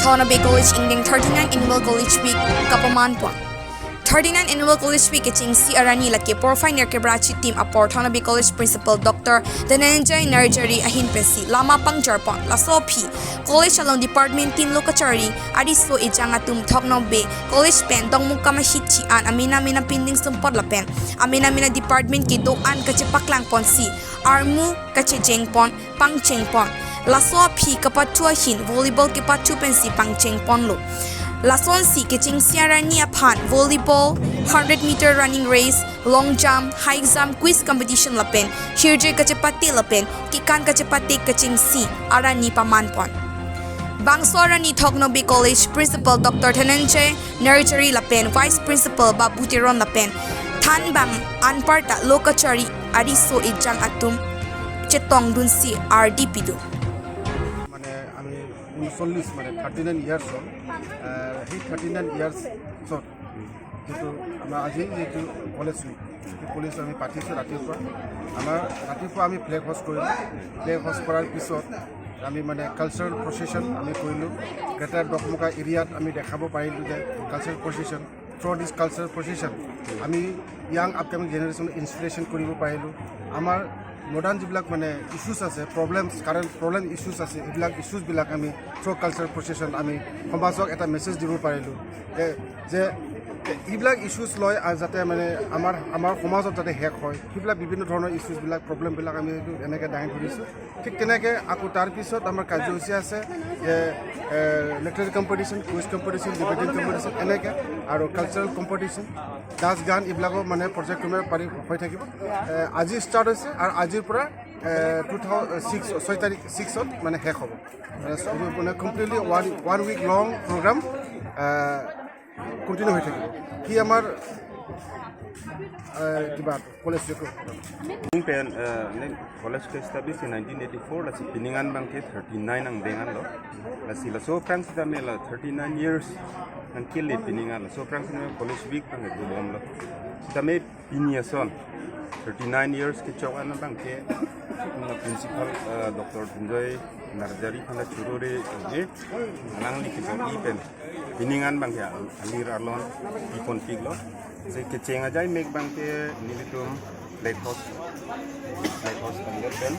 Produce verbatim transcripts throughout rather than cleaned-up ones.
Thondambey College ingdeng thirty-nine Annual College Week kapaman pon. Thirty-nine Annual College Week kechengsi arni lake porphai nerkep ra chitim apor Thondambey College Principal Doctor Dhananjay Narjari ahin pensi lama pangjar pon. Laso aphi college along department tin lo kachari ariso ejang atum Thondambey College pen Dongmukam ahit chi-an amena mena pinding sumpot lapen amena mena department kedo-an kachepaklang ponsi armu kachejeng pon, pangcheng pon. Laso aphi kapathu ahin volleyball kepathu pensi pangcheng ponlo. Lasonsi kechengsi arni aphan volleyball, hundred meter running race, long jump, high jump, quiz competition lapen hirje kachepate lapen kekan kachepate kechengsi arni paman pon. Bangso arni Thondambey College Principal Doctor Dhananjay Narjari lapen Vice Principal Babu Teron lapen thanbang anparta lo kachari ariso ejang atum chetongdunsi ardi pidun. মানে আমি ঊনচল্লিছ মানে thirty nine years হ'ল। আহ, সেই thirty nine ইয়াৰ্ছত যিটো আমাৰ আজি যিটো কলেজ উইক, সেই কলেজ আমি পাতিছোঁ ৰাতিপুৱা। আমাৰ ৰাতিপুৱা আমি ফ্লেগ হষ্ট কৰিলোঁ। ফ্লেগ হষ্ট কৰাৰ পিছত আমি মানে কালচাৰেল প্ৰচেছন আমি কৰিলোঁ। গ্ৰেটাৰ দকমকা এৰিয়াত আমি দেখাব পাৰিলোঁ যে কালচাৰেল প্ৰচেছন, থ্ৰ' দিছ কালচাৰেল প্ৰচেছন আমি য়াং আপকামিং জেনেৰেশ্যন ইনস্পিৰেশ্যন কৰিব পাৰিলোঁ। আমাৰ মডাৰ্ণ যিবিলাক মানে ইছ্যুছ আছে, প্ৰব্লেমছ, কাৰেণ্ট প্ৰব্লেম ইছ্যুছ আছে, এইবিলাক ইছ্যুছবিলাক আমি থ্ৰ' কালচাৰেল প্ৰচেছন আমি সমাজক এটা মেছেজ দিব পাৰিলোঁ যে যে এইবিলাক ইছ্যুছ লৈ আ, যাতে মানে আমাৰ আমাৰ সমাজত যাতে শেষ হয়, সেইবিলাক বিভিন্ন ধৰণৰ ইছ্যুছবিলাক, প্ৰব্লেমবিলাক আমি এইটো এনেকৈ দাঙি ধৰিছোঁ। ঠিক তেনেকৈ আকৌ তাৰপিছত আমাৰ কাৰ্যসূচী আছে যে লেটাৰী competition, quiz competition, debating competition, এনেকৈ আৰু কালচাৰেল কম্পিটিশ্যন, নাচ গান, এইবিলাকো মানে পৰ্যায়ক্ৰমে পাৰি হৈ থাকিব। এ, আজি ষ্টাৰ্ট হৈছে আৰু আজিৰ পৰা টু থাউজেণ্ড ছিক্স ছয় তাৰিখ ছিক্সত মানে শেষ হ'ব। মানে চ- মানে completely one one week long programme continue হৈ থাকিব। সি আমাৰ এ, কিবা college Ning pen, eh, ning college ke establish in nineteen eighty-four, lasi pining an abang ke thirty-nine angdeng an lo. Lasi laso aphrang sitame la thirty-nine years nangkele pining an, laso aphrang sitame college week abang ke dobomlo. Sitame pini ason thirty-nine years kechok an abang ke, na principal, eh, Doctor Dhananjay Narjari aphan churore, eh, alangli kejor pen pining an abang ke alir alon pipon piklo. Si kecheng ajai mek abang ke nelitum flag hoist, flag hoist pandal pen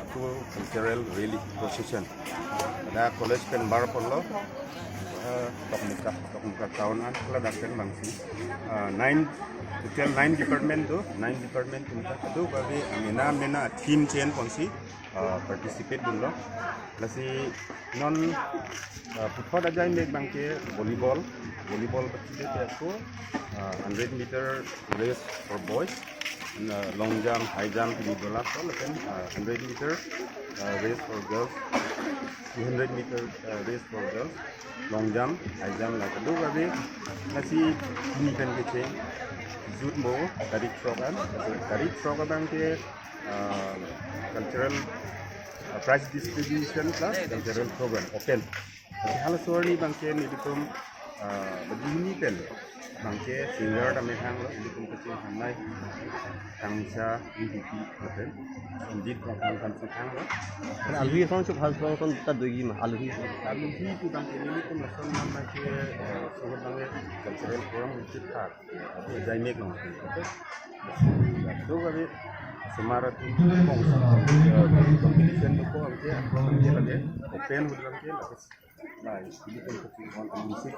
atur cultural rally procession. Ada college pen bar ponlo, eh, Dongmukam, Dongmukam town an ladak pen abangsi, eh, nine, total nine department do, nine department tum ta kadokave amena mena theme chen ponsi, ah, participate dunlo. Lasi non, ah, puthot ajai mek abang ke volleyball, volleyball participate ako, ah, hundred meter race for boys, ah, long jump, high jump, pini bola ko, lapen, ah, hundred meter, ah, race for girls, two hundred meter, ah, race for girls, long jump, high jump, la kadokave. Lasi pini pen kecheng jut mo tarik throk an, tarik throk abang ke, ah, cultural, ah, prize distribution plus cultural program open. Halaso arni abang ke nelitum, ah, bagi hini pen abang ke singer tame hanglo, nelitum kaching hangnai Kangsa Ingtipi lapen Sanjit Rongphar aphan si hanglo. Aluhi asong chuk hal asong kon ta doji ma aluhi. Aluhi pu abang ke nelitum lason abang ke, ah, sohot abang ke cultural program ucit thak. Abo jai mek long. Dokave semara tu kong, eh, competition tu ko abang ke, abang ke lake open hut abang ke lake. Nah, ini kan kecil on amisi.